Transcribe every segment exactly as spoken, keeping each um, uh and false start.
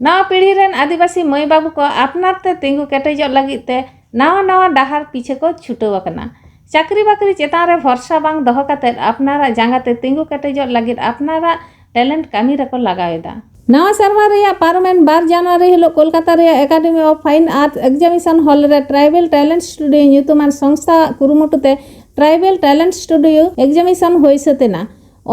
ᱱᱟᱣᱟ ᱯᱤᱲᱦᱤ ᱨᱮᱱ ᱟᱹᱫᱤᱵᱟᱹᱥᱤ ᱢᱟᱹᱭ ᱵᱟᱹᱵᱩ ᱠᱚ ᱟᱯᱱᱟᱨ ᱛᱮ ᱛᱤᱸᱜᱩ ᱠᱮᱴᱮᱡᱚᱜ ᱞᱟᱹᱜᱤᱫ ᱛᱮ ᱱᱟᱣᱟ ᱱᱟᱣᱟ ᱰᱟᱦᱟᱨ ᱯᱤᱪᱷᱟᱹ ᱠᱚ ᱪᱷᱩᱴᱟᱹᱣ ᱟᱠᱟᱱᱟ᱾ ᱪᱟᱹᱠᱨᱤ ᱵᱟᱹᱠᱨᱤ ᱪᱮᱛᱟᱱ ᱨᱮ ᱵᱷᱚᱨᱥᱟ ᱵᱟᱝ ᱫᱚᱦᱚ ᱠᱟᱛᱮ ᱟᱯᱱᱟᱨᱟᱜ ᱡᱟᱸᱜᱟ ᱛᱮ ᱛᱤᱸᱜᱩ ᱠᱮᱴᱮᱡᱚᱜ ᱞᱟᱹᱜᱤᱫ ᱟᱯᱱᱟᱨᱟᱜ ᱴᱮᱞᱮᱱᱴ ᱠᱟᱹᱢᱤ ᱨᱮᱠᱚ ᱞᱟᱜᱟᱣ ᱮᱫᱟ᱾ ᱱᱟᱣᱟ ᱥᱮᱨᱢᱟ ᱨᱮᱭᱟᱜ ᱯᱟᱨᱚᱢᱮᱱ ᱵᱟᱨ ᱡᱟᱱᱩᱣᱟᱨᱤ ᱦᱤᱞᱳᱜ ᱠᱳᱞᱠᱟᱛᱟ ᱨᱮᱭᱟᱜ academy of fine art exhibition hall ᱨᱮ ᱴᱨᱟᱭᱵᱮᱞ ᱴᱮᱞᱮᱱᱴ ᱥᱴᱩᱰᱤᱭᱳ ᱧᱩᱛᱩᱢᱟᱱ ᱥᱚᱝᱥᱛᱷᱟ ᱠᱩᱨᱩᱢᱩᱴᱩ ᱛᱮ ᱴᱨᱟᱭᱵᱮᱞ ᱴᱮᱞᱮᱱᱴ ᱥᱴᱩᱰᱤᱭᱳ ᱮᱠᱡᱤᱵᱤᱥᱚᱱ ᱦᱩᱭ ᱥᱟᱹᱛ ᱮᱱᱟ᱾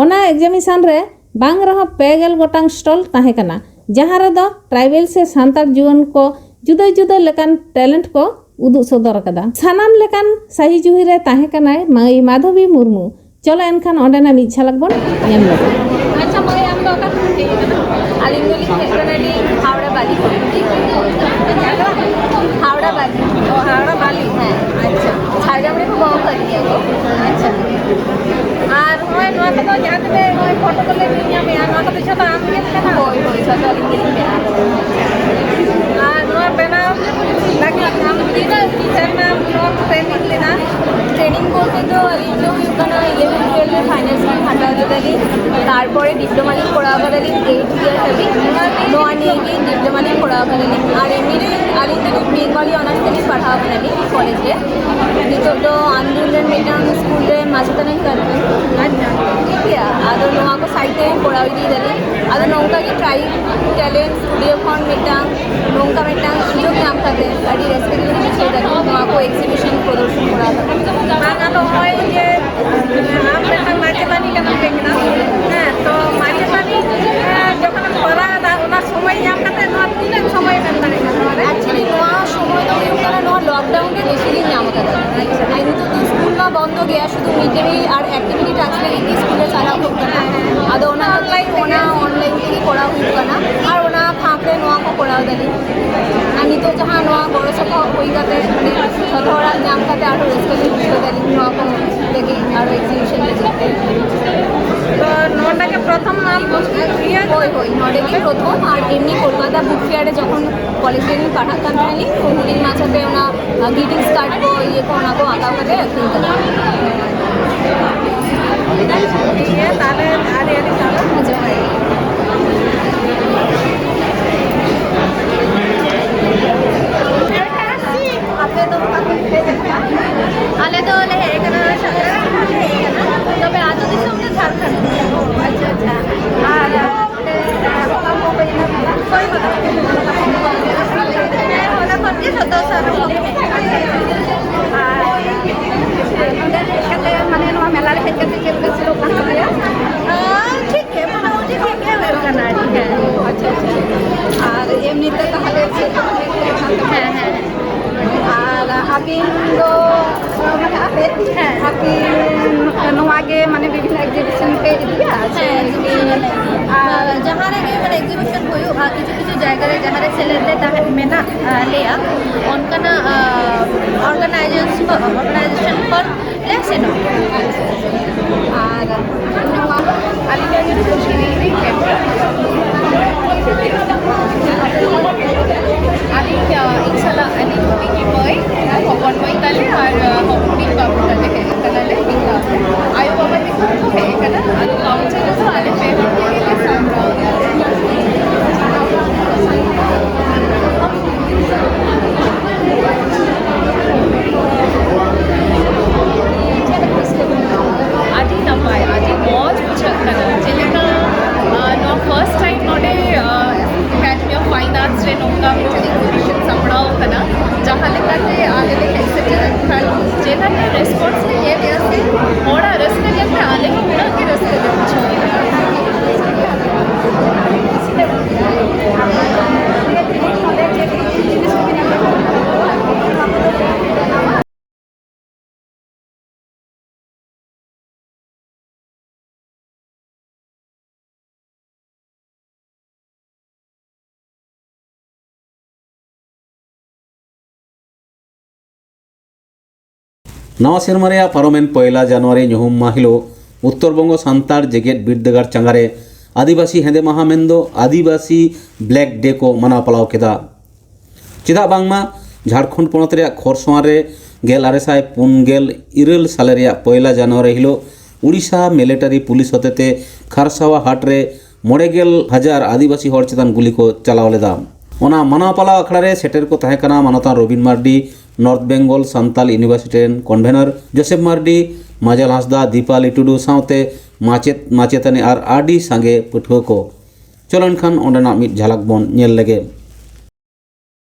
ᱚᱱᱟ ᱮᱠᱡᱤᱵᱤᱥᱚᱱ ᱨᱮ ᱵᱟᱝ ᱨᱮᱦᱚᱸ ᱯᱮ ᱜᱮᱞ ᱜᱚᱴᱟᱝ ᱥᱴᱚᱞ ᱛᱟᱦᱮᱸ ᱠᱟᱱᱟ, ᱡᱟᱦᱟᱸ ᱨᱮᱫᱚ ᱴᱨᱟᱭᱵᱮᱞ ᱥᱮ ᱥᱟᱱᱛᱟᱲ ᱡᱩᱣᱟᱹᱱ ᱠᱚ ᱡᱩᱫᱟᱹ ᱡᱩᱫᱟᱹ ᱞᱮᱠᱟᱱ ᱴᱮᱞᱮᱱᱴ ᱠᱚ ᱩᱫᱩᱜ ᱥᱚᱫᱚᱨ ᱟᱠᱟᱫᱟ᱾ ᱥᱟᱱᱟᱢ ᱞᱮᱠᱟᱱ ᱥᱟᱹᱦᱤ ᱡᱩᱦᱤ ᱨᱮ ᱛᱟᱦᱮᱸ ᱠᱟᱱᱟᱭ ᱢᱟᱹᱭ ᱢᱟᱫᱷᱚᱵᱤ ᱢᱩᱨᱢᱩ᱾ ᱪᱚᱞᱚ ᱮᱱᱠᱷᱟᱱ ᱚᱸᱰᱮᱱᱟᱜ ᱢᱤᱫ ᱡᱷᱟᱞᱟᱠ ᱵᱚᱱ ᱧᱮᱞ ᱞᱮᱜᱮ᱾ ᱟᱪᱪᱷᱟ ᱢᱟᱹᱭ, ᱟᱢ ᱫᱚ ᱚᱠᱟ ᱠᱷᱚᱱᱮᱢ ᱦᱮᱡ ᱟᱠᱟᱱᱟ? ᱟᱹᱞᱤᱧ ᱫᱚᱞᱤᱧ ᱦᱮᱡ ᱟᱠᱟᱱᱟ ᱟᱹᱰᱤ ᱦᱟᱣᱲᱟ ᱵᱟᱞᱤ ᱠᱷᱚᱱ᱾ ᱦᱟᱣᱲᱟ ᱵᱟᱞᱤ? ᱚ, ᱦᱟᱣᱲᱟ ᱵᱟᱞᱤ, ᱦᱮᱸ᱾ ᱟᱪᱪᱷᱟ, ᱡᱷᱟᱲᱜᱨᱟᱢ ᱨᱮᱠᱚ ᱜᱚᱝ ᱠᱟᱫᱤᱧᱟ ᱠᱚ᱾ ᱟᱪᱪᱷᱟ, ᱟᱨ ᱱᱚᱜᱼᱚᱭ ᱱᱚᱣᱟ ᱠᱚᱫᱚ ᱡᱟᱦᱟᱸ ᱛᱤᱱᱟᱹᱜ ᱱᱚᱜᱼᱚᱭ ᱯᱷᱳᱴᱳ ᱠᱚᱞᱮ ᱧᱮᱞ ᱧᱟᱢᱮᱜᱼᱟ, ᱱᱚᱣᱟ ᱠᱚᱫᱚ ᱡᱷᱚᱛᱚ ᱟᱢ ᱜᱮᱢ ᱵᱮᱱᱟᱣᱟ? ᱦᱳᱭ, ᱦᱳᱭ, ᱡᱷᱚᱛᱚ ᱟᱹᱞᱤᱧ ᱜᱮᱞᱤᱧ ᱵᱮᱱᱟᱣᱟ᱾ ᱟᱨ ᱱᱚᱣᱟ ᱵᱮᱱᱟᱣ ᱞᱟᱹᱜᱤᱫ ᱟᱢ ᱛᱤᱱᱟᱹᱜ ᱥᱮᱨᱢᱟ ᱱᱚᱣᱟ ᱴᱨᱮᱱᱤᱝ ᱞᱮᱫᱟ? ᱴᱨᱮᱱᱤᱝ ᱵᱚᱞᱛᱮ ᱫᱚ ᱟᱹᱞᱤᱧ ᱫᱚ ᱦᱩᱭᱩᱜ ᱠᱟᱱᱟ ᱤᱞᱮᱵᱷᱮᱱ ᱴᱩᱭᱮᱞᱵᱷ ᱨᱮ ᱯᱷᱟᱭᱱᱟᱞ ᱥᱮᱢ ᱠᱷᱟᱴᱟᱣ ᱞᱮᱫᱟᱞᱤᱧ, ᱛᱟᱨᱯᱚᱨᱮ ᱰᱤᱯᱞᱳᱢᱟ ᱞᱤᱧ ᱠᱚᱨᱟᱣ ᱠᱟᱫᱟᱞᱤᱧ ᱮᱭᱤᱴ ᱤᱭᱟᱨ ᱦᱟᱹᱵᱤᱡ, ᱱᱚᱣᱟ ᱱᱤᱭᱮ ᱜᱮ ᱰᱤᱯᱞᱳᱢᱟ ᱞᱤᱧ ᱠᱚᱨᱟᱣ ᱠᱟᱫᱟᱞᱤᱧ᱾ ᱟᱨ ᱮᱢᱱᱤ ᱨᱮ ᱟᱹᱞᱤᱧ ᱫᱚ ᱵᱮᱝᱜᱚᱞᱤ ᱚᱱᱟᱨᱥ ᱛᱮᱞᱤᱧ ᱯᱟᱲᱦᱟᱣ ᱠᱟᱱᱟᱞᱤᱧ ᱠᱚᱞᱮᱡᱽ ᱨᱮ᱾ ᱱᱤᱛᱚᱜ ᱫᱚ ᱟᱱᱫᱩᱞ ᱨᱮ ᱢᱤᱫᱴᱟᱝ ᱥᱠᱩᱞ ᱨᱮ ᱢᱟᱪᱮᱛᱟᱱᱤᱧ ᱠᱟᱱ ᱠᱟᱱᱟ᱾ ᱟᱪᱪᱷᱟ, ᱴᱷᱤᱠ ᱜᱮᱭᱟ, ᱟᱫᱚ ᱱᱚᱣᱟ ᱠᱚ ᱥᱟᱭᱤᱰ ᱛᱮ ᱠᱚᱨᱟᱣ ᱤᱫᱤᱭ ᱫᱟᱞᱤᱧ᱾ ᱟᱫᱚ ᱱᱚᱝᱠᱟ ᱜᱮ ᱴᱨᱟᱭᱤᱵᱽ ᱴᱮᱞᱮᱱᱴ ᱥᱴᱩᱰᱤᱭᱳ ᱠᱷᱚᱱ ᱢᱤᱫᱴᱟᱝ ᱱᱚᱝᱠᱟ ᱢᱤᱫᱴᱟᱝ ᱥᱩᱡᱳᱜᱽ ᱧᱟᱢ ᱠᱟᱛᱮ ᱟᱹᱰᱤ ᱨᱟᱹᱥᱠᱟᱹ ᱜᱮᱞᱤᱧ ᱵᱩᱡᱷᱟᱹᱣ ᱫᱟ ᱱᱚᱣᱟ ᱠᱚ ᱮᱠᱥᱤᱵᱤᱥᱚᱱ ᱯᱨᱚᱫᱚᱨᱥᱚᱱ ᱠᱚᱨᱟᱣ ᱠᱟᱛᱮ᱾ ᱵᱟᱝ, ᱟᱫᱚ ᱱᱚᱜᱼᱚᱭ ᱡᱮ ᱟᱢ ᱢᱤᱫᱴᱟᱝ ᱢᱟᱪᱮᱛᱟᱹᱱᱤ ᱠᱟᱱᱟᱢ ᱞᱟᱹᱭ ᱠᱮᱫᱟ, ᱦᱮᱸ, ᱛᱚ ᱢᱟᱪᱮᱛᱟᱹᱱᱤ, ᱮᱸ, ᱡᱚᱠᱷᱚᱱᱮᱢ ᱠᱚᱨᱟᱣ ᱮᱫᱟ, ᱚᱱᱟ ᱥᱚᱢᱚᱭ ᱧᱟᱢ ᱠᱟᱛᱮ ᱱᱚᱣᱟ ᱛᱤᱱᱟᱹᱜ ᱥᱚᱢᱚᱭ ᱮᱢ ᱮᱢ ᱫᱟᱲᱮᱭᱟᱜ ᱠᱟᱱᱟ ᱱᱚᱣᱟ ᱨᱮ? ᱮᱠᱪᱩᱭᱮᱞᱤ ᱱᱚᱣᱟ ᱥᱚᱢᱚᱭ ᱫᱚ ᱦᱩᱭᱩᱜ ᱠᱟᱱᱟ ᱱᱚᱣᱟ ᱞᱚᱠᱰᱟᱣᱩᱱ ᱜᱮ ᱵᱮᱥᱤ ᱞᱤᱧ ᱧᱟᱢ ᱠᱟᱫᱟ᱾ ᱟᱨ ᱱᱤᱛᱚᱜ ᱫᱚ ᱥᱠᱩᱞ ᱢᱟ ᱵᱚᱱᱫᱚ ᱜᱮᱭᱟ, ᱥᱩᱫᱷᱩ ᱢᱤᱰ ᱰᱮ ᱢᱤᱞ ᱟᱨ ᱮᱠᱴᱤᱵᱷᱤᱴᱤ ᱴᱟᱥᱠ ᱞᱟᱹᱜᱤᱫ ᱜᱮ ᱥᱠᱩᱞ ᱨᱮ ᱪᱟᱞᱟᱣ ᱦᱩᱭᱩᱜ ᱠᱟᱱᱟ᱾ ᱟᱫᱚ ᱚᱱᱟ ᱠᱷᱟᱹᱛᱤᱨ ᱚᱱᱟ ᱚᱱᱞᱟᱭᱤᱱ ᱛᱮᱜᱮ ᱠᱚᱨᱟᱣ ᱦᱩᱭᱩᱜ ᱠᱟᱱᱟ᱾ ᱟᱨ ᱚᱱᱟ ᱯᱷᱟᱸᱠ ᱨᱮ ᱱᱚᱣᱟ ᱠᱚ ᱠᱚᱨᱟᱣ ᱫᱟᱞᱤᱧ᱾ ᱟᱨ ᱱᱤᱛᱚᱜ ᱡᱟᱦᱟᱸ ᱱᱚᱣᱟ ᱜᱚᱲᱚ ᱥᱚᱯᱚᱦᱚᱫ ᱦᱩᱭ ᱠᱟᱛᱮ, ᱢᱟᱱᱮ, ᱡᱷᱚᱛᱚ ᱦᱚᱲᱟᱜ ᱧᱟᱢ ᱠᱟᱛᱮ ᱟᱨᱦᱚᱸ ᱨᱟᱹᱥᱠᱟᱹ ᱞᱤᱧ ᱵᱩᱡᱷᱟᱹᱣ ᱫᱟᱞᱤᱧ ᱱᱚᱣᱟ ᱠᱚ ᱞᱟᱹᱜᱤᱫ ᱟᱨᱦᱚᱸ ᱮᱠᱥᱤᱵᱤᱥᱚᱱ ᱞᱟᱹᱜᱤᱫ ᱛᱮ᱾ ᱛᱚ ᱱᱚᱰᱮ ᱜᱮ ᱯᱨᱚᱛᱷᱚᱢ ᱟᱢ ᱤᱭᱟᱹ? ᱦᱳᱭ, ᱦᱳᱭ, ᱱᱚᱰᱮ ᱜᱮ ᱯᱨᱚᱛᱷᱚᱢ᱾ ᱟᱨ ᱮᱢᱱᱤ ᱠᱳᱞᱠᱟᱛᱟ ᱵᱩᱠ ᱯᱷᱮᱭᱟᱨ ᱨᱮ ᱡᱚᱠᱷᱚᱱ ᱠᱚᱞᱮᱡᱽ ᱨᱮᱞᱤᱧ ᱯᱟᱲᱦᱟᱜ ᱠᱟᱱ ᱛᱟᱦᱮᱱᱤᱧ, ᱛᱚ ᱦᱩᱰᱤᱧ ᱢᱟᱪᱷᱟᱛᱮ ᱚᱱᱟ, ᱟ, ᱜᱨᱤᱴᱤᱝᱥ ᱠᱟᱨᱰ ᱠᱚ, ᱤᱭᱟᱹ ᱠᱚ, ᱚᱱᱟ ᱠᱚ ᱟᱸᱠᱟᱣ ᱠᱟᱛᱮ ᱟᱹᱠᱷᱨᱤᱧ ᱠᱟᱱᱟ᱾ ᱴᱷᱤᱠ ᱜᱮᱭᱟ, ᱛᱟᱦᱞᱮ ᱟᱹᱰᱤ ᱟᱹᱰᱤ ᱥᱟᱨᱦᱟᱣ᱾ ᱡᱚᱦᱟᱨ ᱜᱮ᱾ ᱦᱮᱡ ᱠᱟᱛᱮ ᱪᱮᱫ ᱞᱮᱠᱟ ᱪᱮᱫᱚᱜ ᱠᱟᱱ ᱛᱟᱯᱮᱭᱟ? ᱟᱨ ᱴᱷᱤᱠ ᱜᱮ, ᱢᱚᱴᱟᱢᱩᱴᱤ ᱴᱷᱤᱠ ᱜᱮ ᱦᱩᱭᱩᱜ ᱠᱟᱱᱟ, ᱴᱷᱤᱠ ᱜᱮ᱾ ᱟᱪᱪᱷᱟ, ᱟᱪᱪᱷᱟ᱾ ᱟᱨ ᱮᱢᱱᱤ ᱛᱮ ᱛᱟᱦᱚᱞᱮ ᱪᱮᱫ ᱠᱚ ᱦᱩᱭᱩᱜ ᱠᱟᱱ ᱛᱟᱯᱮᱭᱟ? ᱦᱮᱸ, ᱦᱮᱸ᱾ ᱟᱨ ᱟᱹᱵᱤᱱ ᱫᱚ, ᱢᱟᱱᱮ, ᱟᱯᱮ, ᱦᱮᱸ, ᱟᱹᱵᱤᱱ ᱱᱚᱣᱟ ᱜᱮ, ᱢᱟᱱᱮ, ᱵᱤᱵᱷᱤᱱᱱᱚ exhibition ᱯᱮ ᱤᱫᱤᱭᱟ? ᱥᱮ, ᱦᱮᱸ, exhibition ᱟᱞᱮ᱾ ᱟᱨ ᱡᱟᱦᱟᱸ ᱨᱮᱜᱮ, ᱢᱟᱱᱮ, exhibition ᱦᱩᱭᱩᱜᱼᱟ, ᱠᱤᱪᱷᱩ ᱠᱤᱪᱷᱩ ᱡᱟᱭᱜᱟ ᱨᱮ ᱡᱟᱦᱟᱸ ᱨᱮ ᱥᱮᱞᱮᱫ ᱞᱮ ᱛᱟᱦᱮᱸ ᱢᱮᱱᱟᱜ, ᱟ, ᱞᱮᱭᱟ, ᱚᱱᱠᱟᱱᱟᱜ, ᱟ, organization ᱠᱷᱚᱱ, organization ᱠᱷᱚᱱ ᱞᱮ ᱥᱮᱱᱚᱜ ᱜᱮᱭᱟ᱾ ᱟᱨ ᱱᱚᱣᱟ ᱟᱹᱞᱤᱧᱟᱜ ᱧᱩᱛᱩᱢ ᱥᱨᱤᱱᱤᱫᱷᱤ ᱦᱮᱢᱵᱨᱚᱢ᱾ ᱟᱹᱞᱤᱧ, ᱟ, ᱤᱧ ᱥᱟᱞᱟᱜ ᱟᱹᱞᱤᱧ ᱦᱩᱰᱤᱧ ᱢᱟᱹᱭ, ᱦᱚᱯᱚᱱ ᱢᱟᱹᱭ ᱛᱟᱞᱮ ᱟᱨ, ᱟ, ᱦᱩᱰᱤᱧ ᱵᱟᱹᱵᱩ ᱛᱟᱞᱮ ᱦᱮᱡ ᱟᱠᱟᱱᱟᱞᱮ᱾ ᱟᱭᱳ ᱵᱟᱵᱟ ᱛᱟᱠᱚ ᱠᱚ ᱦᱮᱡ ᱟᱠᱟᱱᱟ᱾ ᱟᱫᱚ ᱠᱟᱹᱢᱤ ᱪᱮᱫ ᱫᱚ ᱟᱞᱮ ᱯᱮ ᱦᱚᱲ ᱛᱮᱜᱮ ᱞᱮ ᱥᱟᱢᱵᱲᱟᱣ ᱮᱫᱟ᱾ ᱟᱹᱰᱤ ᱱᱟᱯᱟᱭ, ᱟᱹᱰᱤ ᱢᱚᱡᱽ ᱵᱩᱡᱷᱟᱹᱜ ᱠᱟᱱᱟ᱾ ᱡᱮᱞᱮᱠᱟ, ᱟᱸ, ᱱᱚᱣᱟ first time ᱱᱚᱰᱮ, ᱟᱸ, Academy of Fine Arts ᱨᱮ ᱱᱚᱝᱠᱟ ᱢᱤᱫᱴᱮᱱ exhibition ᱥᱟᱯᱲᱟᱣ ᱟᱠᱟᱱᱟ᱾ ᱡᱟᱦᱟᱸ ᱞᱮᱠᱟᱛᱮ ᱟᱞᱮ ᱞᱮ ᱦᱮᱡ ᱥᱮᱴᱮᱨ ᱮᱱ ᱠᱷᱟᱱ, ᱡᱮᱞᱟ ᱨᱮᱱᱟᱜ response ᱞᱮ ᱧᱮᱞᱮᱜᱼᱟ ᱥᱮ, ᱦᱚᱲᱟᱜ ᱨᱟᱹᱥᱠᱟᱹ ᱧᱮᱞᱛᱮ ᱟᱞᱮ ᱦᱚᱸ ᱩᱱᱟᱹᱜ ᱜᱮ ᱨᱟᱹᱥᱠᱟᱹ ᱞᱮ ᱵᱩᱡᱷᱟᱹᱣ ᱮᱫᱟ᱾ ᱱᱟᱣᱟ ᱥᱮᱨᱢᱟ ᱨᱮᱭᱟᱜ ᱯᱟᱨᱚᱢᱮᱱ ᱯᱚᱭᱞᱟ ᱡᱟᱱᱩᱣᱟᱨᱤ ᱧᱩᱦᱩᱢ ᱢᱟᱦᱟ ᱦᱤᱞᱳᱜ ᱩᱛᱛᱚᱨ ᱵᱚᱝᱜᱚ ᱥᱟᱱᱛᱟᱲ ᱡᱮᱜᱮᱛ ᱵᱤᱨᱫᱟᱹᱜᱟᱲ ᱪᱟᱸᱜᱟ ᱨᱮ ᱟᱹᱫᱤᱵᱟᱹᱥᱤ ᱦᱮᱸᱫᱮ ᱢᱟᱦᱟ ᱢᱮᱱᱫᱚ ᱟᱹᱫᱤᱵᱟᱹᱥᱤ Black Day ᱠᱚ ᱢᱟᱱᱟᱣ ᱯᱟᱞᱟᱣ ᱠᱮᱫᱟ᱾ ᱪᱮᱫᱟᱜ ᱵᱟᱝᱢᱟ ᱡᱷᱟᱲᱠᱷᱚᱸᱰ ᱯᱚᱱᱚᱛ ᱨᱮᱭᱟᱜ ᱠᱷᱚᱨᱥᱚᱶᱟ ᱨᱮ ᱜᱮᱞ ᱟᱨᱮ ᱥᱟᱭ ᱯᱩᱱ ᱜᱮᱞ ᱤᱨᱟᱹᱞ ᱥᱟᱞᱮ ᱨᱮᱭᱟᱜ ᱯᱚᱭᱞᱟ ᱡᱟᱱᱩᱣᱟᱨᱤ ᱦᱤᱞᱳᱜ ᱩᱲᱤᱥᱥᱟ ᱢᱤᱞᱤᱴᱟᱨᱤ ᱯᱩᱞᱤᱥ ᱦᱚᱛᱮᱛᱮ ᱠᱷᱟᱨᱥᱟᱣᱟ ᱦᱟᱴ ᱨᱮ ᱢᱚᱬᱮ ᱜᱮᱞ ᱦᱟᱡᱟᱨ ᱟᱹᱫᱤᱵᱟᱹᱥᱤ ᱦᱚᱲ ᱪᱮᱛᱟᱱ ᱜᱩᱞᱤ ᱠᱚ ᱪᱟᱞᱟᱣ ᱞᱮᱫᱟ᱾ ᱚᱱᱟ ᱢᱟᱱᱟᱣ ᱯᱟᱞᱟᱣ ᱟᱠᱷᱲᱟ ᱨᱮ ᱥᱮᱴᱮᱨ ᱠᱚ ᱛᱟᱦᱮᱸ ᱠᱟᱱᱟ ᱢᱟᱱᱚᱛᱟᱱ ᱨᱚᱵᱤᱱ ᱢᱟᱨᱰᱤ, ᱱᱚᱨᱛᱷ ᱵᱮᱝᱜᱚᱞ ᱥᱟᱱᱛᱟᱞ ᱤᱭᱩᱱᱤᱵᱷᱟᱨᱥᱤᱴᱤ ᱨᱮᱱ ᱠᱚᱱᱵᱷᱮᱱᱚᱨ ᱡᱳᱥᱮᱯ ᱢᱟᱨᱰᱤ, ᱢᱟᱡᱟᱞ ᱦᱟᱸᱥᱫᱟ, ᱫᱤᱯᱟᱞᱤ ᱴᱩᱰᱩ ᱥᱟᱶᱛᱮ ᱢᱟᱪᱮᱫ ᱢᱟᱪᱮᱛᱟᱹᱱᱤ ᱟᱨ ᱟᱹᱰᱤ ᱥᱟᱸᱜᱮ ᱯᱟᱹᱴᱷᱩᱣᱟᱹ ᱠᱚ᱾ ᱪᱚᱞᱚ ᱮᱱᱠᱷᱟᱱ ᱚᱸᱰᱮᱱᱟᱜ ᱢᱤᱫ ᱡᱷᱟᱞᱟᱠ ᱵᱚᱱ ᱧᱮᱞ ᱞᱮᱜᱮ᱾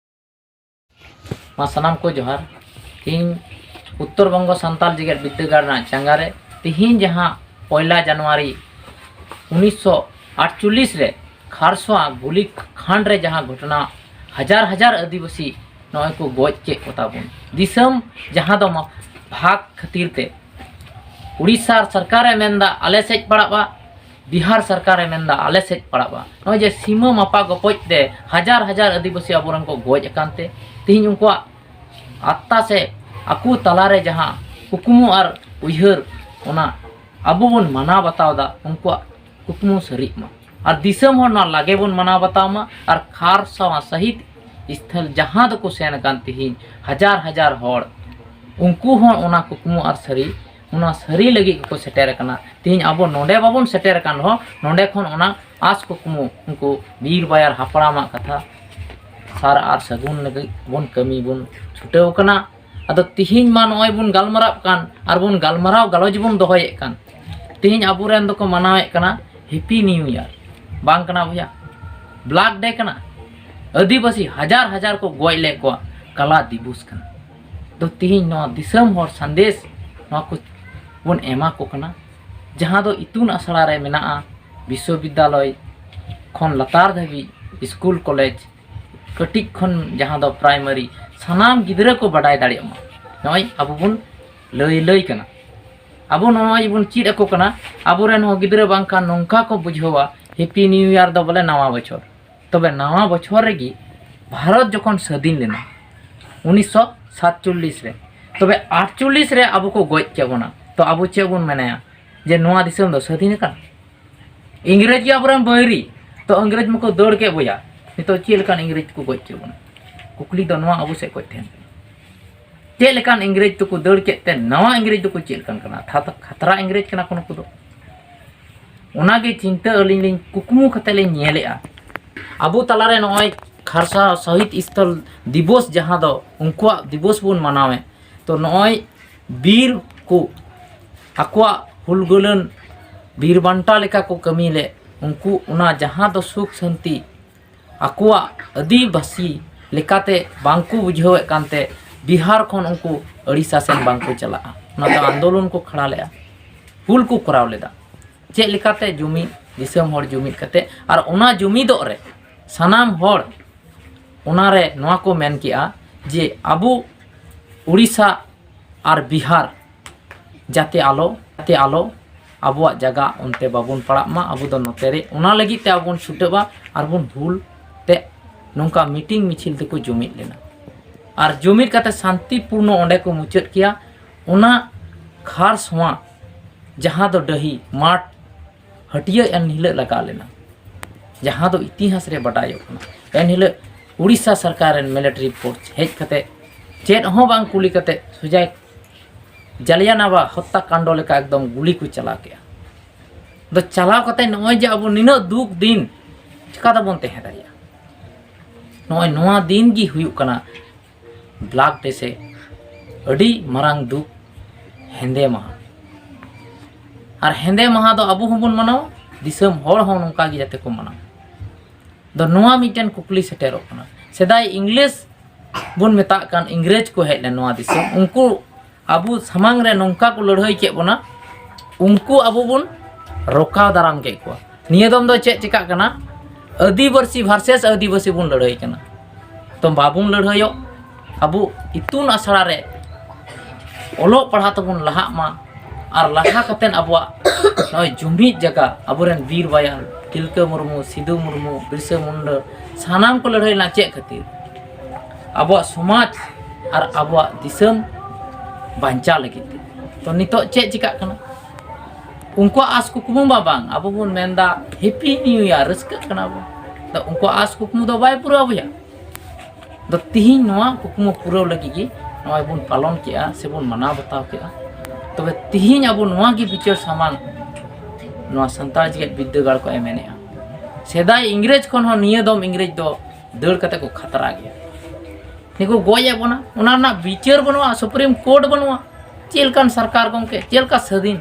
ᱢᱟ ᱥᱟᱱᱟᱢ ᱠᱚ ᱡᱚᱦᱟᱨ᱾ ᱤᱧ ᱩᱛᱛᱚᱨ ᱵᱚᱝᱜᱚ ᱥᱟᱱᱛᱟᱞ ᱡᱮᱜᱮᱛ ᱵᱤᱨᱫᱟᱹᱜᱟᱲ ᱨᱮᱱᱟᱜ ᱪᱟᱸᱜᱟ ᱨᱮ ᱛᱮᱦᱮᱧ ᱡᱟᱦᱟᱸ ᱯᱚᱭᱞᱟ ᱡᱟᱱᱩᱣᱟᱨᱤ ᱩᱱᱤᱥᱥᱚ ᱟᱴᱪᱚᱞᱞᱤᱥ ᱨᱮ ᱠᱷᱟᱨᱥᱚᱣᱟ ᱜᱩᱞᱤ ᱠᱷᱟᱱᱰ ᱨᱮ ᱡᱟᱦᱟᱸ ᱜᱷᱚᱴᱚᱱᱟ, ᱦᱟᱡᱟᱨ ᱦᱟᱡᱟᱨ ᱟᱹᱫᱤᱵᱟᱹᱥᱤ ᱱᱚᱜᱼᱚᱭ ᱠᱚ ᱜᱚᱡ ᱠᱮᱫ ᱠᱚ ᱛᱟᱵᱚᱱ᱾ ᱫᱤᱥᱚᱢ ᱡᱟᱦᱟᱸ ᱫᱚ ᱢᱟ-, ᱵᱷᱟᱜᱽ ᱠᱷᱟᱹᱛᱤᱨ ᱛᱮ ᱩᱲᱤᱥᱥᱟ ᱥᱚᱨᱠᱟᱨᱮ ᱢᱮᱱᱫᱟ ᱟᱞᱮ ᱥᱮᱫ ᱯᱟᱲᱟᱜᱼᱟ, ᱵᱤᱦᱟᱨ ᱥᱚᱨᱠᱟᱨᱮ ᱢᱮᱱᱫᱟ ᱟᱞᱮ ᱥᱮᱫ ᱯᱟᱲᱟᱜᱼᱟ᱾ ᱱᱚᱜᱼᱚᱭ ᱡᱮ ᱥᱤᱢᱟᱹ ᱢᱟᱯᱟ ᱜᱚᱯᱚᱡ ᱛᱮ ᱦᱟᱡᱟᱨ ᱦᱟᱡᱟᱨ ᱟᱹᱫᱤᱵᱟᱹᱥᱤ ᱟᱵᱚᱨᱮᱱ ᱠᱚ ᱜᱚᱡ ᱟᱠᱟᱱ ᱛᱮ ᱛᱮᱦᱮᱧ ᱩᱱᱠᱩᱣᱟᱜ ᱟᱛᱛᱟ ᱥᱮ ᱟᱠᱚ ᱛᱟᱞᱟᱨᱮ ᱡᱟᱦᱟᱸ ᱠᱩᱠᱢᱩ ᱟᱨ ᱩᱭᱦᱟᱹᱨ, ᱚᱱᱟ ᱟᱵᱚ ᱵᱚᱱ ᱢᱟᱱᱟᱣ ᱵᱟᱛᱟᱣ ᱮᱫᱟ, ᱩᱱᱠᱩᱣᱟᱜ ᱠᱩᱠᱢᱩ ᱥᱟᱹᱨᱤᱜ ᱢᱟ᱾ ᱟᱨ ᱫᱤᱥᱚᱢ ᱦᱚᱲ ᱱᱚᱣᱟ ᱞᱟᱜᱮ ᱵᱚᱱ ᱢᱟᱱᱟᱣ ᱵᱟᱛᱟᱣ ᱢᱟ᱾ ᱟᱨ ᱠᱷᱟᱨᱥᱟᱣᱟ ᱥᱟᱹᱦᱤᱫ ᱥᱛᱷᱚᱞ ᱡᱟᱦᱟᱸ ᱫᱚᱠᱚ ᱥᱮᱱ ᱟᱠᱟᱱ ᱛᱮᱦᱮᱧ ᱦᱟᱡᱟᱨ ᱦᱟᱡᱟᱨ ᱦᱚᱲ, ᱩᱱᱠᱩ ᱦᱚᱸ ᱚᱱᱟ ᱠᱩᱠᱢᱩ ᱟᱨ ᱥᱟᱹᱨᱤ, ᱚᱱᱟ ᱥᱟᱹᱨᱤ ᱞᱟᱹᱜᱤᱫ ᱜᱮᱠᱚ ᱥᱮᱴᱮᱨ ᱟᱠᱟᱱᱟ᱾ ᱛᱮᱦᱮᱧ ᱟᱵᱚ ᱱᱚᱰᱮ ᱵᱟᱵᱚᱱ ᱥᱮᱴᱮᱨ ᱟᱠᱟᱱ ᱨᱮᱦᱚᱸ, ᱱᱚᱰᱮ ᱠᱷᱚᱱ ᱚᱱᱟ ᱟᱸᱥ ᱠᱩᱠᱢᱩ ᱩᱱᱠᱩ ᱵᱤᱨ ᱵᱟᱭᱟᱨ ᱦᱟᱯᱲᱟᱢᱟᱜ ᱠᱟᱛᱷᱟ ᱥᱟᱨ ᱟᱨ ᱥᱟᱹᱜᱩᱱ ᱞᱟᱹᱜᱤᱫ ᱵᱚᱱ ᱠᱟᱹᱢᱤ ᱵᱚᱱ ᱪᱷᱩᱴᱟᱹᱣ ᱟᱠᱟᱱᱟ᱾ ᱟᱫᱚ ᱛᱤᱦᱤᱧ ᱢᱟ ᱱᱚᱜᱼᱚᱭ ᱵᱚᱱ ᱜᱟᱞᱢᱟᱨᱟᱜ ᱠᱟᱱ ᱟᱨ ᱵᱚᱱ ᱜᱟᱞᱢᱟᱨᱟᱣ ᱜᱟᱞᱚᱪ ᱵᱚᱱ ᱫᱚᱦᱚᱭᱮᱫ ᱠᱟᱱ, ᱛᱤᱦᱤᱧ ᱟᱵᱚᱨᱮᱱ ᱫᱚᱠᱚ ᱢᱟᱱᱟᱣᱮᱫ ᱠᱟᱱᱟ ᱦᱮᱯᱤ ᱱᱤᱭᱩ ᱤᱭᱟᱨ, ᱵᱟᱝ ᱠᱟᱱᱟ ᱵᱚᱭᱦᱟ? ᱵᱞᱟᱠ ᱰᱮ ᱠᱟᱱᱟ᱾ ᱟᱹᱫᱤᱵᱟᱹᱥᱤ ᱦᱟᱡᱟᱨ ᱦᱟᱡᱟᱨ ᱠᱚ ᱜᱚᱡ ᱞᱮᱫ ᱠᱚᱣᱟ ᱠᱟᱞᱟ ᱫᱤᱵᱚᱥ ᱠᱟᱱᱟ᱾ ᱫᱚ ᱛᱤᱦᱤᱧ ᱱᱚᱣᱟ ᱫᱤᱥᱚᱢ ᱦᱚᱲ ᱥᱟᱸᱫᱮᱥ ᱱᱚᱣᱟ ᱠᱚ ᱵᱚᱱ ᱮᱢᱟ ᱠᱚ ᱠᱟᱱᱟ, ᱡᱟᱦᱟᱸ ᱫᱚ ᱤᱛᱩᱱ ᱟᱥᱲᱟ ᱨᱮ ᱢᱮᱱᱟᱜᱼᱟ, ᱵᱤᱥᱥᱚᱵᱤᱫᱽᱫᱟᱞᱚᱭ ᱠᱷᱚᱱ ᱞᱟᱛᱟᱨ ᱫᱷᱟᱹᱵᱤᱡ ᱥᱠᱩᱞ ᱠᱚᱞᱮᱡᱽ, ᱠᱟᱹᱴᱤᱡ ᱠᱷᱚᱱ ᱡᱟᱦᱟᱸ ᱫᱚ ᱯᱨᱟᱭᱢᱟᱨᱤ, ᱥᱟᱱᱟᱢ ᱜᱤᱫᱽᱨᱟᱹ ᱠᱚ ᱵᱟᱰᱟᱭ ᱫᱟᱲᱮᱭᱟᱜ ᱢᱟ᱾ ᱱᱚᱜᱼᱚᱭ ᱟᱵᱚ ᱵᱚᱱ ᱞᱟᱹᱭ ᱞᱟᱹᱭ ᱠᱟᱱᱟ᱾ ᱟᱵᱚ ᱱᱚᱜᱼᱚᱭ ᱵᱚᱱ ᱪᱮᱫ ᱟᱠᱚ ᱠᱟᱱᱟ, ᱟᱵᱚᱨᱮᱱ ᱦᱚᱸ ᱜᱤᱫᱽᱨᱟᱹ ᱵᱟᱝᱠᱷᱟᱱ ᱱᱚᱝᱠᱟ ᱠᱚ ᱵᱩᱡᱷᱟᱹᱣᱟ ᱦᱮᱯᱤ ᱱᱤᱭᱩ ᱤᱭᱟᱨ ᱫᱚ ᱵᱚᱞᱮ ᱱᱟᱣᱟ ᱵᱚᱪᱷᱚᱨ᱾ ᱛᱚᱵᱮ ᱱᱟᱣᱟ ᱵᱚᱪᱷᱚᱨ ᱨᱮᱜᱮ ᱵᱷᱟᱨᱚᱛ ᱡᱚᱠᱷᱚᱱ ᱥᱟᱹᱫᱷᱤᱱ ᱞᱮᱱᱟ ᱩᱱᱤᱥᱥᱚ ᱥᱟᱛᱪᱚᱞᱞᱤᱥ ᱨᱮ, ᱛᱚᱵᱮ ᱟᱴᱪᱚᱞᱞᱤᱥ ᱨᱮ ᱟᱵᱚ ᱠᱚ ᱜᱚᱡ ᱠᱮᱫ ᱵᱚᱱᱟ᱾ ᱛᱚ ᱟᱵᱚ ᱪᱮᱫ ᱵᱚᱱ ᱢᱮᱱᱟᱭᱟ ᱡᱮ ᱱᱚᱣᱟ ᱫᱤᱥᱚᱢ ᱫᱚ ᱥᱟᱹᱫᱷᱤᱱ ᱟᱠᱟᱱᱟ? ᱤᱝᱨᱮᱡᱽ ᱜᱮ ᱟᱵᱚᱨᱮᱱ ᱵᱟᱹᱭᱨᱤ, ᱛᱚ ᱤᱝᱨᱮᱡᱽ ᱢᱟᱠᱚ ᱫᱟᱹᱲ ᱠᱮᱫ ᱵᱚᱭᱟ᱾ ᱱᱤᱛᱚᱜ ᱪᱮᱫ ᱞᱮᱠᱟᱱ ᱤᱝᱨᱮᱡᱽ ᱠᱚ ᱜᱚᱡ ᱠᱮᱫ ᱵᱚᱱᱟ? ᱠᱩᱠᱞᱤ ᱫᱚ ᱱᱚᱣᱟ ᱟᱵᱚ ᱥᱮᱫ ᱠᱷᱚᱡ ᱛᱟᱦᱮᱱ ᱠᱟᱱᱟ᱾ ᱪᱮᱫ ᱞᱮᱠᱟᱱ ᱤᱝᱨᱮᱡᱽ ᱫᱚᱠᱚ ᱫᱟᱹᱲ ᱠᱮᱫ ᱛᱮ ᱱᱟᱣᱟ ᱤᱝᱨᱮᱡᱽ ᱫᱚᱠᱚ ᱪᱮᱫ ᱞᱮᱠᱟᱱ ᱠᱟᱱᱟ? ᱛᱷᱟ-, ᱠᱷᱟᱛᱨᱟ ᱤᱝᱨᱮᱡᱽ ᱠᱟᱱᱟ ᱠᱚ ᱱᱩᱠᱩ ᱫᱚ᱾ ᱚᱱᱟᱜᱮ ᱪᱤᱱᱛᱟᱹ ᱟᱹᱞᱤᱧ ᱞᱤᱧ ᱠᱩᱠᱢᱩ ᱠᱟᱛᱮ ᱞᱤᱧ ᱧᱮᱞᱮᱜᱼᱟ᱾ ᱟᱵᱚ ᱛᱟᱞᱟᱨᱮ ᱱᱚᱜᱼᱚᱭ ᱠᱷᱟᱨᱥᱟ ᱥᱚᱦᱤᱫ ᱥᱛᱷᱚᱞ ᱫᱤᱵᱚᱥ, ᱡᱟᱦᱟᱸ ᱫᱚ ᱩᱱᱠᱩᱣᱟᱜ ᱫᱤᱵᱚᱥ ᱵᱚᱱ ᱢᱟᱱᱟᱣᱮᱫ, ᱛᱚ ᱱᱚᱜᱼᱚᱭ ᱵᱤᱨ ᱠᱚ ᱟᱠᱚᱣᱟᱜ ᱦᱩᱞᱜᱟᱹᱞᱟᱹᱱ ᱵᱤᱨ ᱵᱟᱱᱴᱟ ᱞᱮᱠᱟ ᱠᱚ ᱠᱟᱹᱢᱤ ᱞᱮᱫ, ᱩᱱᱠᱩ ᱚᱱᱟ ᱡᱟᱦᱟᱸ ᱫᱚ ᱥᱩᱠ ᱥᱟᱹᱱᱛᱤ ᱟᱠᱚᱣᱟᱜ ᱟᱹᱫᱤᱵᱟᱹᱥᱤ ᱞᱮᱠᱟᱛᱮ ᱵᱟᱝᱠᱚ ᱵᱩᱡᱷᱟᱹᱣᱮᱫ ᱠᱟᱱᱛᱮ ᱵᱤᱦᱟᱨ ᱠᱷᱚᱱ ᱩᱱᱠᱩ ᱟᱹᱲᱤᱥᱟ ᱥᱮᱱ ᱵᱟᱝᱠᱚ ᱪᱟᱞᱟᱜᱼᱟ᱾ ᱚᱱᱟᱛᱮ ᱟᱱᱫᱳᱞᱚᱱ ᱠᱚ ᱠᱷᱟᱲᱟ ᱞᱮᱫᱼᱟ᱾ ᱵᱷᱩᱞ ᱠᱚ ᱠᱚᱨᱟᱣ ᱞᱮᱫᱟ᱾ ᱪᱮᱫ ᱞᱮᱠᱟᱛᱮ ᱡᱩᱢᱤᱫ, ᱫᱤᱥᱚᱢ ᱦᱚᱲ ᱡᱩᱢᱤᱫ ᱠᱟᱛᱮ, ᱟᱨ ᱚᱱᱟ ᱡᱩᱢᱤᱫᱚᱜ ᱨᱮ ᱥᱟᱱᱟᱢ ᱦᱚᱲ ᱚᱱᱟᱨᱮ ᱱᱚᱣᱟ ᱠᱚ ᱢᱮᱱ ᱠᱮᱜᱼᱟ ᱡᱮ ᱟᱵᱚ ᱩᱲᱤᱥᱥᱟ ᱟᱨ ᱵᱤᱦᱟᱨ ᱡᱟᱛᱮ ᱟᱞᱚ, ᱡᱟᱛᱮ ᱟᱞᱚ ᱟᱵᱚᱣᱟᱜ ᱡᱟᱭᱜᱟ ᱚᱱᱛᱮ ᱵᱟᱵᱚᱱ ᱯᱟᱲᱟᱜ ᱢᱟ, ᱟᱵᱚ ᱫᱚ ᱱᱚᱛᱮ ᱨᱮ, ᱚᱱᱟ ᱞᱟᱹᱜᱤᱫ ᱛᱮ ᱟᱵᱚ ᱵᱚᱱ ᱪᱷᱩᱴᱟᱹᱜᱼᱟ ᱟᱨ ᱵᱚᱱ ᱦᱩᱞ ᱛᱮ ᱱᱚᱝᱠᱟ ᱢᱤᱴᱤᱝ ᱢᱤᱪᱷᱤᱞ ᱛᱮᱠᱚ ᱡᱩᱢᱤᱫ ᱞᱮᱱᱟ᱾ ᱟᱨ ᱡᱩᱢᱤᱫ ᱠᱟᱛᱮ ᱥᱟᱱᱛᱤᱯᱩᱨᱱᱚ ᱚᱸᱰᱮ ᱠᱚ ᱢᱩᱪᱟᱹᱫ ᱠᱮᱭᱟ᱾ ᱚᱱᱟ ᱠᱷᱟᱨᱥᱚᱣᱟ ᱡᱟᱦᱟᱸ ᱫᱚ ᱰᱟᱹᱦᱤ ᱢᱟᱴᱷ ᱦᱟᱹᱴᱤᱭᱟᱹ ᱮᱱ ᱦᱤᱞᱳᱜ ᱞᱟᱜᱟᱣ ᱞᱮᱱᱟ, ᱡᱟᱦᱟᱸ ᱫᱚ ᱤᱛᱤᱦᱟᱥ ᱨᱮ ᱵᱟᱰᱟᱭᱚᱜ ᱠᱟᱱᱟ᱾ ᱮᱱ ᱦᱤᱞᱳᱜ ᱩᱲᱤᱥᱥᱟ ᱥᱚᱨᱠᱟᱨ ᱨᱮᱱ ᱢᱤᱞᱤᱴᱟᱨᱤ ᱯᱷᱳᱨᱥ ᱦᱮᱡ ᱠᱟᱛᱮ ᱪᱮᱫ ᱦᱚᱸ ᱵᱟᱝ ᱠᱩᱞᱤ ᱠᱟᱛᱮ ᱥᱚᱡᱟᱭ ᱡᱟᱞᱤᱭᱟᱱᱟᱣᱟ ᱦᱚᱛᱛᱟ ᱠᱟᱱᱰᱚ ᱞᱮᱠᱟ ᱮᱠᱫᱚᱢ ᱜᱩᱞᱤ ᱠᱚ ᱪᱟᱞᱟᱣ ᱠᱮᱜᱼᱟ᱾ ᱫᱚ ᱪᱟᱞᱟᱣ ᱠᱟᱛᱮ ᱱᱚᱜᱼᱚᱭ ᱡᱮ ᱟᱵᱚ ᱱᱤᱱᱟᱹᱜ ᱫᱩᱠ ᱫᱤᱱ ᱪᱤᱠᱟ ᱛᱮᱵᱚᱱ ᱛᱟᱦᱮᱸ ᱫᱟᱲᱮᱭᱟᱜᱼᱟ? ᱱᱚᱜᱼᱚᱭ ᱱᱚᱣᱟ ᱫᱤᱱ ᱜᱮ ᱦᱩᱭᱩᱜ ᱠᱟᱱᱟ ᱵᱞᱮᱠ ᱰᱮ ᱥᱮ ᱟᱹᱰᱤ ᱢᱟᱨᱟᱝ ᱫᱩᱠ, ᱦᱮᱸᱫᱮ ᱢᱟᱦᱟ᱾ ᱟᱨ ᱦᱮᱸᱫᱮ ᱢᱟᱦᱟ ᱫᱚ ᱟᱵᱚ ᱦᱚᱸᱵᱚᱱ ᱢᱟᱱᱟᱣᱟ, ᱫᱤᱥᱚᱢ ᱦᱚᱲ ᱦᱚᱸ ᱱᱚᱝᱠᱟ ᱜᱮ ᱡᱟᱛᱮ ᱠᱚ ᱢᱟᱱᱟᱣᱟ᱾ ᱫᱚ ᱱᱚᱣᱟ ᱢᱤᱫᱴᱮᱱ ᱠᱩᱠᱞᱤ ᱥᱮᱴᱮᱨᱚᱜ ᱠᱟᱱᱟ, ᱥᱮᱫᱟᱭ ᱤᱝᱞᱤᱥ ᱵᱚᱱ ᱢᱮᱛᱟᱜ ᱠᱟᱱ ᱤᱝᱨᱮᱡᱽ ᱠᱚ ᱦᱮᱡ ᱞᱮᱱ ᱱᱚᱣᱟ ᱫᱤᱥᱚᱢ, ᱩᱱᱠᱩ ᱟᱵᱚ ᱥᱟᱢᱟᱝ ᱨᱮ ᱱᱚᱝᱠᱟ ᱠᱚ ᱞᱟᱹᱲᱦᱟᱹᱭ ᱠᱮᱫ ᱵᱚᱱᱟ, ᱩᱱᱠᱩ ᱟᱵᱚ ᱵᱚᱱ ᱨᱚᱠᱟᱣ ᱫᱟᱨᱟᱢ ᱠᱮᱫ ᱠᱚᱣᱟ᱾ ᱱᱤᱭᱟᱹ ᱫᱚᱢ ᱫᱚ ᱪᱮᱫ ᱪᱤᱠᱟᱜ ᱠᱟᱱᱟ? ᱟᱹᱫᱤᱵᱟᱹᱥᱤ ᱵᱷᱟᱨᱥᱮᱥ ᱟᱹᱫᱤᱵᱟᱹᱥᱤ ᱵᱚᱱ ᱞᱟᱹᱲᱦᱟᱹᱭ ᱠᱟᱱᱟ᱾ ᱛᱚ ᱵᱟᱵᱚᱱ ᱞᱟᱹᱲᱦᱟᱹᱭᱚᱜ, ᱟᱵᱚ ᱤᱛᱩᱱ ᱟᱥᱲᱟ ᱨᱮ ᱚᱞᱚᱜ ᱯᱟᱲᱦᱟᱣ ᱛᱮᱵᱚᱱ ᱞᱟᱦᱟᱜ ᱢᱟ, ᱟᱨ ᱞᱟᱦᱟ ᱠᱟᱛᱮᱫ ᱟᱵᱚᱣᱟᱜ ᱱᱚᱜᱼᱚᱭ ᱡᱩᱢᱤᱫ ᱡᱟᱭᱜᱟ, ᱟᱵᱚᱨᱮᱱ ᱵᱤᱨ ᱵᱟᱭᱟᱨ ᱛᱤᱞᱠᱟᱹ ᱢᱩᱨᱢᱩ, ᱥᱤᱫᱩ ᱢᱩᱨᱢᱩ, ᱵᱤᱨᱥᱟᱹ ᱢᱩᱱᱰᱟᱹ, ᱥᱟᱱᱟᱢ ᱠᱚ ᱞᱟᱹᱲᱦᱟᱹᱭ ᱞᱮᱱᱟ ᱪᱮᱫ ᱠᱷᱟᱹᱛᱤᱨ? ᱟᱵᱚᱣᱟᱜ ᱥᱚᱢᱟᱡᱽ ᱟᱨ ᱟᱵᱚᱣᱟᱜ ᱫᱤᱥᱚᱢ ᱵᱟᱧᱪᱟᱣ ᱞᱟᱹᱜᱤᱫ ᱛᱮ᱾ ᱛᱚ ᱱᱤᱛᱚᱜ ᱪᱮᱫ ᱪᱤᱠᱟᱜ ᱠᱟᱱᱟ? ᱩᱱᱠᱩᱣᱟᱜ ᱟᱸᱥ ᱠᱩᱠᱢᱩ ᱢᱟ ᱵᱟᱝ, ᱟᱵᱚ ᱵᱚᱱ ᱢᱮᱱᱫᱟ ᱦᱮᱯᱤ ᱱᱤᱭᱩ ᱤᱭᱟᱨ, ᱨᱟᱹᱥᱠᱟᱹᱜ ᱠᱟᱱᱟ ᱵᱚᱱ᱾ ᱛᱚ ᱩᱱᱠᱩᱣᱟᱜ ᱟᱸᱥ ᱠᱩᱠᱢᱩ ᱫᱚ ᱵᱟᱭ ᱯᱩᱨᱟᱹᱣ ᱵᱚᱭᱟ᱾ ᱫᱚ ᱛᱤᱦᱤᱧ ᱱᱚᱣᱟ ᱠᱩᱠᱢᱩ ᱯᱩᱨᱟᱹᱣ ᱞᱟᱹᱜᱤᱫ ᱜᱮ ᱱᱚᱜᱼᱚᱭ ᱵᱚᱱ ᱯᱟᱞᱚᱱ ᱠᱮᱜᱼᱟ ᱥᱮᱵᱚᱱ ᱢᱟᱱᱟᱣ ᱵᱟᱛᱟᱣ ᱠᱮᱜᱼᱟ᱾ ᱛᱚᱵᱮ ᱛᱤᱦᱤᱧ ᱟᱵᱚ ᱱᱚᱣᱟ ᱜᱮ ᱵᱤᱪᱟᱹᱨ ᱥᱟᱢᱟᱝ ᱱᱚᱣᱟ ᱥᱟᱱᱛᱟᱲ ᱡᱮᱜᱮᱛ ᱵᱤᱨᱫᱟᱹᱜᱟᱲ ᱠᱚ ᱮᱢᱮᱱᱮᱜᱼᱟ᱾ ᱥᱮᱫᱟᱭ ᱤᱝᱨᱮᱡᱽ ᱠᱷᱚᱱ ᱦᱚᱸ ᱱᱤᱭᱟᱹ ᱫᱚᱢ ᱤᱝᱨᱮᱡᱽ ᱫᱚ ᱫᱟᱹᱲ ᱠᱟᱛᱮ ᱠᱚ ᱠᱷᱟᱛᱨᱟ ᱜᱮᱭᱟ᱾ ᱱᱤᱭᱟᱹ ᱠᱚ ᱜᱚᱡ ᱮᱫ ᱵᱚᱱᱟ, ᱚᱱᱟ ᱨᱮᱱᱟᱜ ᱵᱤᱪᱟᱹᱨ ᱵᱟᱹᱱᱩᱜᱼᱟ, ᱥᱩᱯᱨᱤᱢ ᱠᱳᱨᱴ ᱵᱟᱹᱱᱩᱜᱼᱟ᱾ ᱪᱮᱫ ᱞᱮᱠᱟᱱ ᱥᱚᱨᱠᱟᱨ ᱜᱚᱢᱠᱮ, ᱪᱮᱫ ᱞᱮᱠᱟ ᱥᱟᱹᱫᱷᱤᱱ?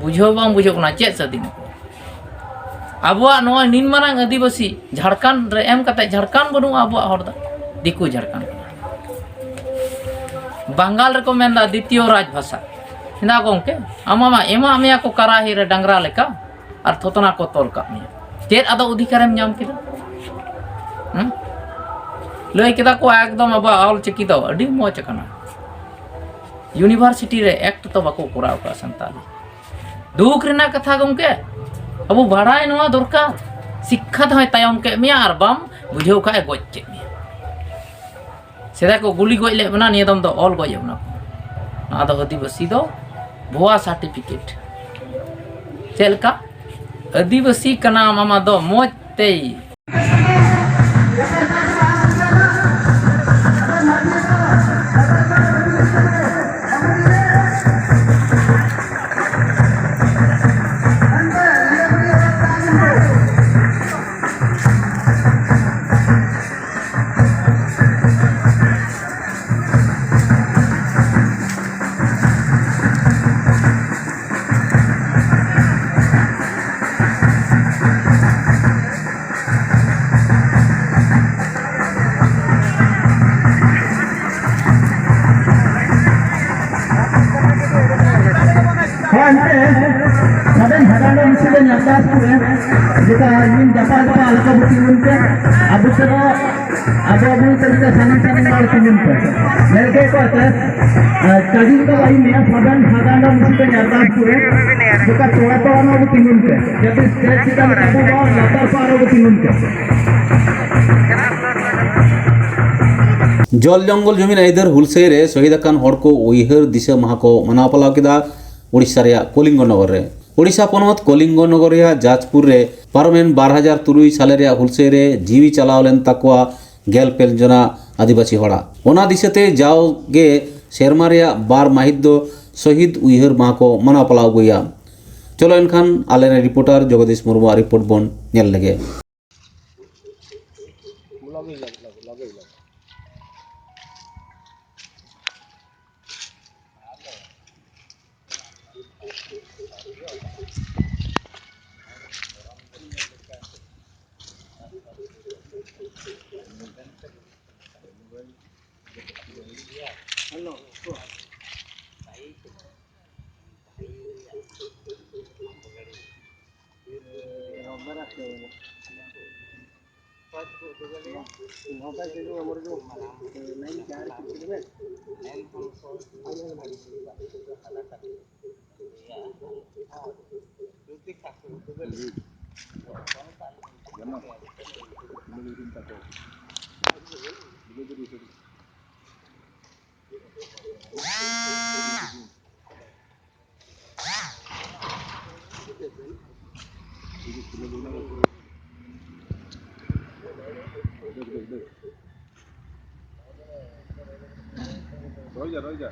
ᱵᱩᱡᱷᱟᱹᱣ ᱵᱟᱝ ᱵᱩᱡᱷᱟᱹᱜ ᱠᱟᱱᱟ, ᱪᱮᱫ ᱥᱟᱹᱫᱷᱤᱱ? ᱟᱵᱚᱣᱟᱜ ᱱᱚᱣᱟ ᱱᱤᱱ ᱢᱟᱨᱟᱝ ᱟᱹᱫᱤᱵᱟᱹᱥᱤ ᱡᱷᱟᱲᱠᱷᱚᱸᱰ ᱨᱮ ᱮᱢ ᱠᱟᱛᱮ ᱡᱷᱟᱲᱠᱷᱚᱸᱰ ᱵᱟᱹᱱᱩᱜᱼᱟ ᱟᱵᱚᱣᱟᱜ ᱦᱚᱲ ᱫᱚ, ᱫᱤᱠᱩ ᱡᱷᱟᱲᱠᱷᱚᱸᱰ ᱠᱟᱱᱟ᱾ ᱵᱟᱝᱜᱟᱞ ᱨᱮᱠᱚ ᱢᱮᱱᱫᱟ ᱫᱤᱛᱤᱭᱚ ᱨᱟᱡᱽ ᱵᱷᱟᱥᱟ, ᱢᱮᱱᱫᱟ, "ᱜᱚᱢᱠᱮ, ᱟᱢᱟᱜ ᱢᱟ ᱮᱢᱟᱜ ᱢᱮᱭᱟ ᱠᱚ ᱠᱟᱨᱟᱦᱤ ᱨᱮ ᱰᱟᱝᱨᱟ ᱞᱮᱠᱟ, ᱟᱨ ᱛᱷᱚᱛᱱᱟ ᱠᱚ ᱛᱚᱞ ᱠᱟᱜ ᱢᱮᱭᱟ, ᱪᱮᱫ ᱟᱫᱚ ᱚᱫᱷᱤᱠᱟᱨᱮᱢ ᱧᱟᱢ ᱠᱮᱫᱟ?" ᱦᱮᱸ? ᱞᱟᱹᱭ ᱠᱮᱫᱟ ᱠᱚ, "ᱮᱠᱫᱚᱢ ᱟᱵᱚᱣᱟᱜ ᱚᱞ ᱪᱤᱠᱤ ᱫᱚ ᱟᱹᱰᱤ ᱢᱚᱡᱽ ᱟᱠᱟᱱᱟ, ᱤᱭᱩᱱᱤᱵᱷᱟᱨᱥᱤᱴᱤ ᱨᱮ ᱮᱠᱴ ᱛᱚ ᱵᱟᱠᱚ ᱠᱚᱨᱟᱣ ᱠᱟᱜᱼᱟ ᱥᱟᱱᱛᱟᱞᱤ᱾" ᱫᱩᱠ ᱨᱮᱱᱟᱜ ᱠᱟᱛᱷᱟ ᱜᱚᱢᱠᱮ, ᱟᱵᱚ ᱵᱟᱲᱟᱭ ᱱᱚᱣᱟ ᱫᱚᱨᱠᱟᱨ, ᱥᱤᱠᱠᱷᱟ ᱛᱮᱦᱚᱸᱭ ᱛᱟᱭᱚᱢ ᱠᱮᱫ ᱢᱮᱭᱟ, ᱟᱨ ᱵᱟᱢ ᱵᱩᱡᱷᱟᱹᱣ ᱠᱷᱟᱡ ᱮ ᱜᱚᱡ ᱠᱮᱫ ᱢᱮᱭᱟ᱾ ᱥᱮᱫᱟᱭ ᱠᱚ ᱜᱩᱞᱤ ᱜᱚᱡ ᱞᱮᱫ ᱵᱚᱱᱟ, ᱱᱤᱭᱟᱹ ᱫᱚᱢ ᱫᱚ ᱚᱞ ᱜᱚᱡ ᱮᱫ ᱵᱚᱱᱟ ᱠᱚ᱾ ᱱᱚᱣᱟ ᱫᱚ ᱟᱹᱫᱤᱵᱟᱹᱥᱤ ᱫᱚ ᱵᱷᱩᱣᱟ ᱥᱟᱨᱴᱤᱯᱷᱤᱠᱮᱴ᱾ ᱪᱮᱫ ᱞᱮᱠᱟ? ᱟᱹᱫᱤᱵᱟᱹᱥᱤ ᱠᱟᱱᱟᱢ, ᱟᱢᱟᱜ ᱫᱚ ᱢᱚᱡᱽ ᱛᱮᱭ᱾ ᱦᱳᱭ, ᱮᱱᱛᱮ, ᱥᱟᱫᱚᱢ ᱦᱟᱰᱟᱱᱰᱚᱢ ᱢᱤᱥᱤ ᱫᱚ ᱧᱟᱢᱫᱟ ᱥᱠᱩᱞ ᱨᱮ, ᱡᱮᱴᱟ ᱤᱧ ᱡᱟᱯᱟ ᱡᱟᱯᱟ ᱟᱞᱚ ᱠᱚ ᱵᱩᱠᱤ ᱢᱮᱱᱛᱮ, ᱟᱵᱚ ᱥᱮᱫ ᱫᱚ ᱟᱵᱚ ᱟᱵᱚ ᱛᱮ ᱞᱮᱠᱟ ᱥᱟᱺᱜᱤᱧ ᱥᱟᱺᱜᱤᱧ ᱦᱚᱲ ᱛᱤᱸᱜᱩᱱ ᱯᱮ᱾ ᱧᱮᱞ ᱠᱮᱫ ᱠᱚᱣᱟ ᱯᱮ, ᱟᱨ ᱠᱟᱹᱡᱤ ᱫᱚ ᱵᱟᱭ ᱢᱮᱭᱟ, ᱥᱟᱫᱚᱢ ᱦᱟᱰᱟᱱᱰᱚᱢ ᱢᱤᱥᱤ ᱫᱚ ᱧᱟᱢᱫᱟ ᱥᱠᱩᱞ ᱨᱮ, ᱡᱮᱴᱟ ᱛᱚᱲᱟ ᱛᱚᱲᱟ ᱱᱚᱣᱟ ᱵᱚ ᱛᱤᱸᱜᱩᱱ ᱯᱮ᱾ ᱡᱟᱛᱮ ᱥᱴᱮᱡ ᱪᱮᱛᱟᱱ ᱨᱮ ᱟᱵᱚ ᱦᱚᱸ ᱞᱟᱛᱟᱨ ᱯᱟᱲᱟ ᱨᱮᱵᱚ ᱛᱤᱸᱜᱩᱱ ᱯᱮ᱾ ᱡᱚᱞ ᱡᱚᱝᱜᱚᱞ ᱡᱚᱢᱤᱱ ᱟᱹᱭᱫᱟᱹᱨ ᱦᱩᱞᱥᱟᱹᱭ ᱨᱮ ᱥᱚᱦᱤᱫ ᱟᱠᱟᱱ ᱦᱚᱲ ᱠᱚ ᱩᱭᱦᱟᱹᱨ ᱫᱤᱥᱟᱹ ᱢᱟᱦᱟ ᱠᱚ ᱢᱟᱱᱟᱣ ᱯᱟᱞᱟᱣ ᱠᱮᱫᱟ ᱳᱰᱤᱥᱟ ᱨᱮᱭᱟᱜ ᱠᱚᱞᱤᱝᱜᱚ ᱱᱚᱜᱚᱨ ᱨᱮ᱾ ᱳᱰᱤᱥᱟ ᱯᱚᱱᱚᱛ ᱠᱚᱞᱤᱝᱜᱚ ᱱᱚᱜᱚᱨ ᱨᱮᱭᱟᱜ ᱡᱟᱡᱽᱯᱩᱨ ᱨᱮ ᱯᱟᱨᱚᱢᱮᱱ ᱵᱟᱨ ᱦᱟᱡᱟᱨ ᱛᱩᱨᱩᱭ ᱥᱟᱞᱮ ᱨᱮᱭᱟᱜ ᱦᱩᱞᱥᱟᱹᱭ ᱨᱮ ᱡᱤᱣᱤ ᱪᱟᱞᱟᱣ ᱞᱮᱱ ᱛᱟᱠᱚᱣᱟ ᱜᱮᱞ ᱯᱮ ᱡᱚᱱᱟ ᱟᱹᱫᱤᱵᱟᱹᱥᱤ ᱦᱚᱲᱟᱜ᱾ ᱚᱱᱟ ᱫᱤᱥᱟᱹᱛᱮ ᱡᱟᱣᱜᱮ ᱥᱮᱨᱢᱟ ᱨᱮᱭᱟᱜ ᱵᱟᱨ ᱢᱟᱹᱦᱤᱛ ᱫᱚ ᱥᱚᱦᱤᱫ ᱩᱭᱦᱟᱹᱨ ᱢᱟᱦᱟ ᱠᱚ ᱢᱟᱱᱟᱣ ᱯᱟᱞᱟᱣ ᱟᱹᱜᱩᱭᱟ᱾ ᱪᱚᱞᱚ ᱮᱱᱠᱷᱟᱱ ᱟᱞᱮᱨᱮᱱ ᱨᱤᱯᱳᱨᱴᱟᱨ ᱡᱚᱜᱚᱫᱤᱥ ᱢᱩᱨᱢᱩᱣᱟᱜ ᱨᱤᱯᱳᱨᱴ ᱵᱚᱱ ᱧᱮᱞ ᱞᱮᱜᱮ᱾ ᱨᱚᱦᱚᱭ ᱡᱟ, ᱨᱚᱦᱚᱭ ᱡᱟ᱾